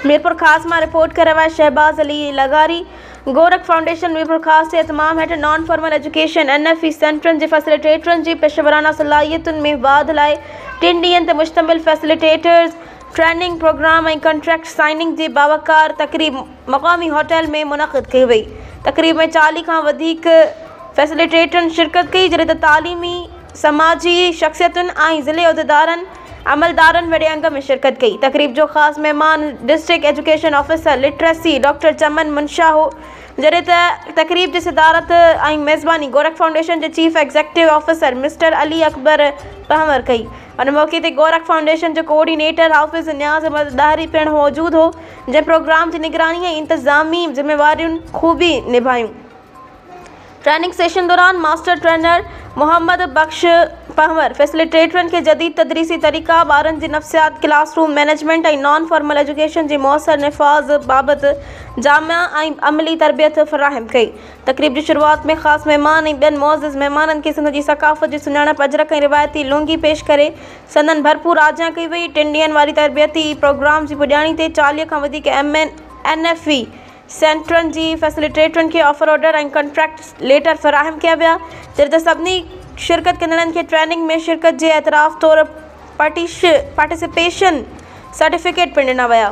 ميرپورخاص مان رپورٽ ڪري رهيو آهي شهباز علي لغاري گورک فائونڊيشن ميرپورخاص جي اهتمام هيٺ non formal education, N F E, سينٽرن جي فيسليٽيٽرن جي پيشيوراڻا صلاحيتن ۾ واڌ لاء ٽن ڏينهن تي مشتمل فيسليٽيٽرز ٽريننگ پروگرام ۽ ڪنٽريڪٽ سائننگ جي باوقار تقريب مقامي هوٽل ۾ منعقد ڪئي وئي. تقريب ۾ 40 کان وڌيڪ فيسليٽيٽرن شرڪت ڪئي جڏهن ته تعليمي، سماجي شخصيتن ۽ ضلعي عهديدارن، عملدارن وڏي انگ ۾ شرڪت ڪئي. تقريب جو خاص مهمان district education officer literacy doctor Chaman Mansha هو، جڏهن ته تقريب جي صدارت ۽ ميزباني گورک فائونڊيشن جي chief executive officer mister Ali Akbar Panhwar ڪئي. ان موقعي تي گورک فائونڊيشن جو ڪوآرڊينيٽر حافظ نياز احمد ڏاهري پڻ موجود هو، جنهن پروگرام جي نگراني ۽ انتظامي ذميواريون خوبي نڀايون. ٽريننگ سيشن دوران ماسٽر ٽرينر محمد بخش پنهور فيسليٽيٽرن کي جديد تدريسي طريقا، ٻارن جي نفسيات، class room management ۽ non formal education جي موثر نفاذ بابت جامع ۽ عملي تربيت فراهم ڪئي. تقريب جي شروعات ۾ خاص مهمان ۽ ٻين معزز مهمانن کي سنڌ جي ثقافت جي سڃاڻپ اجرڪ ۽ روايتي لونگي پيش ڪري سندن ڀرپور آجيان ڪئي وئي. ٽن ڏينهن واري تربيتي پروگرام جي پڄاڻي تي 40 کان وڌيڪ ايم اين ايف اي سينٽرن جي فيسليٽيٽرن کي آفر آرڊر ۽ ڪنٽريڪٽ ليٽر فراهم ڪيا ويا، جڏهن ته سڀني شرڪت ڪندڙن کي ٽريننگ ۾ شرڪت جي اعتراف طور پارٽيسپيشن سرٽيفڪيٽ پڻ ڏنا ويا.